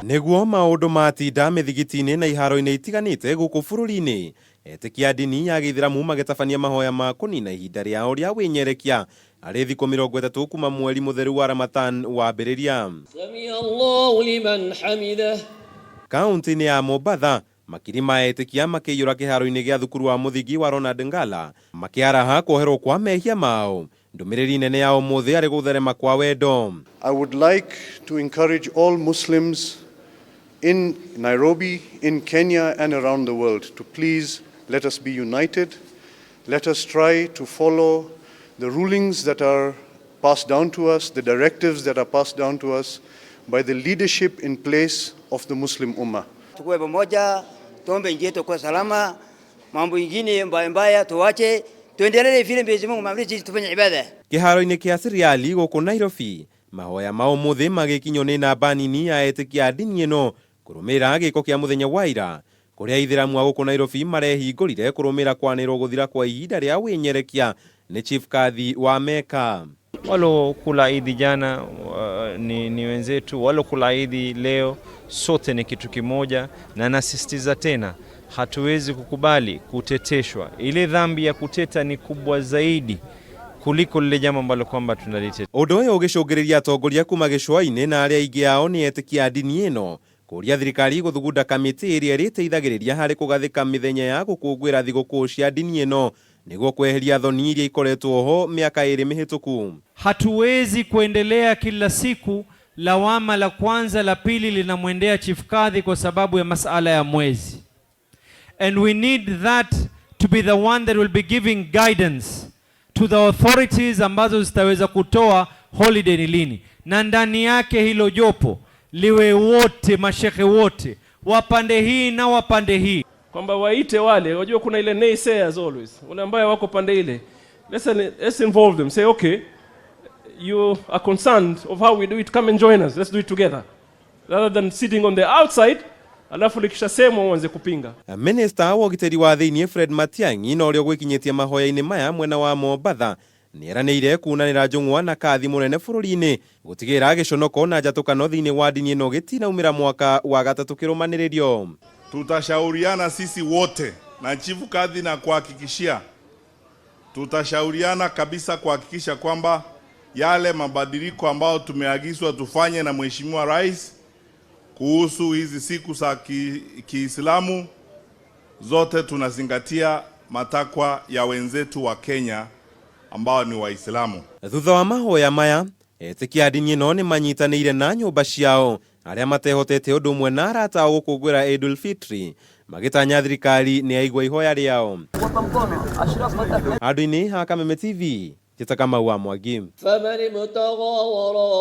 Nĩguo maũndũ matinda mĩthigiti-inĩ na iharo-inĩ itiganĩte gũkũ bũrũri-inĩ, etĩkia a ndini ya gĩithĩramu magĩtabania mahoya ma kũnina ihinda rĩao rĩa wĩnyerekia arĩ thikũ 30 kuma mweri mũtheru wa Ramadhan wambĩrĩria. سمع الله لمن حمده. Kaunti-inĩ ya Mombatha, makiri ma etĩkia makĩiyũra kĩharo-inĩ gĩa thukuru wa mũthingi wa Ronald Ngala makĩaraha kuoherwo kwa mehia mao. Ndũmĩrĩri nene ya ũmũthĩ arĩ gũtherema kwa wendo. I would like to encourage all Muslims in Nairobi, in Kenya, and around the world to please let us be united. Let us try to follow the rulings that are passed down to us, the directives that are passed down to us by the leadership in place of the Muslim Ummah. Tukuwe pamoja, tuombe nchi yetu kwa salama, mambo ingine mbaya mbaya tuwache, tuendelee vile Mwenyezi Mungu ameamrisha sisi tufanye ibada. Kĩharo-inĩ kĩa Siriali gũkũ Nairobi, mahoya ma ũmũthĩ magĩkinywo nĩ namba nini ya etĩkia a ndini ĩno kũrũmĩrĩra gĩko kĩa mũthenya wa ira kũrĩa aithĩramu a gũkũ Nairobi marehingũrire kũrũmĩrĩra kwanĩrwo gũthira kwa ihinda rĩa wĩnyerekia nĩ Chief Kadhi wa Meka. Walokula Idi jana ni wenzetu, walokula Idi leo, sote ni kitu kimoja, na nasisitiza tena, hatuwezi kukubali kuteteshwa. Ile dhambi ya kuteta ni kubwa zaidi kuliko lile jambo ambalo kwamba tunaliteta. Ũndũ ũyũ ũgĩcũngĩrĩria atongoria kuma gĩcũa-inĩ na arĩa aingĩ ao nĩ etĩkia a ndini ĩno kũria thirikari gũthugunda kamĩtĩ ĩrĩa ĩrĩteithagĩrĩria harĩ kũgathĩka mĩthenya ya gũkũngũĩra thigũkũ cia ndini ĩno nĩguo kweheria thoni iria ikoretwo ho mĩaka 2 mĩhĩtũku. Hatuwezi kuendelea kila siku lawama la kwanza la pili linamwendea Chief Kadhi kwa sababu ya masala ya mwezi. And we need that to be the one that will be giving guidance to the authorities ambazo zitaweza kutoa holiday ni lini, na ndani yake hilo jopo liwe wote mashehe wote wa pande hii na wa pande hii, kwamba waite wale, wajua kuna ile naysayers always, wale ambayo wako pande ile. Let's involve them. Say, okay, you are concerned of how we do it, come and join us, let's do it together, rather than sitting on the outside alafu likishasemwa uanze kupinga. Minista wa ũgitĩri wa thĩiniĩ Fred Matiang'i na ũrĩa ũgwĩkinyĩtie mahoya-inĩ maya mwena wa Mombatha nĩeranĩire kunanĩra njũng'wa na kathi mũnene bũrũri-inĩ gũtigĩrĩra gĩconoko na njatũkano thĩinĩ wa ndini ĩno gĩtinaumĩra mwaka wa gatatũ kĩrũmanĩrĩrio. Tutashauriana sisi wote na Chifu Kadhi na kuhakikishia, tutashauriana kabisa kuhakikisha kwamba yale mabadiliko ambayo tumeagizwa tufanye na Mheshimiwa Rais kuhusu hizi siku za Kiislamu zote tunazingatia matakwa ya wenzetu wa Kenya ambao ni Waislamu. Thutha wa mahoya maya, etĩkia a ndini ĩno nĩ manyitanĩire na nyũmba ciao arĩa matehotete ũndũ ũmwe na arata ao gũkũngũĩra Eid Fitri magĩtanya thirikari nĩ yaigua ihoya rĩao. Handũ-inĩ ha Kameme TV, njĩta Kamau wa Mwangi. فمن ابتغى وراء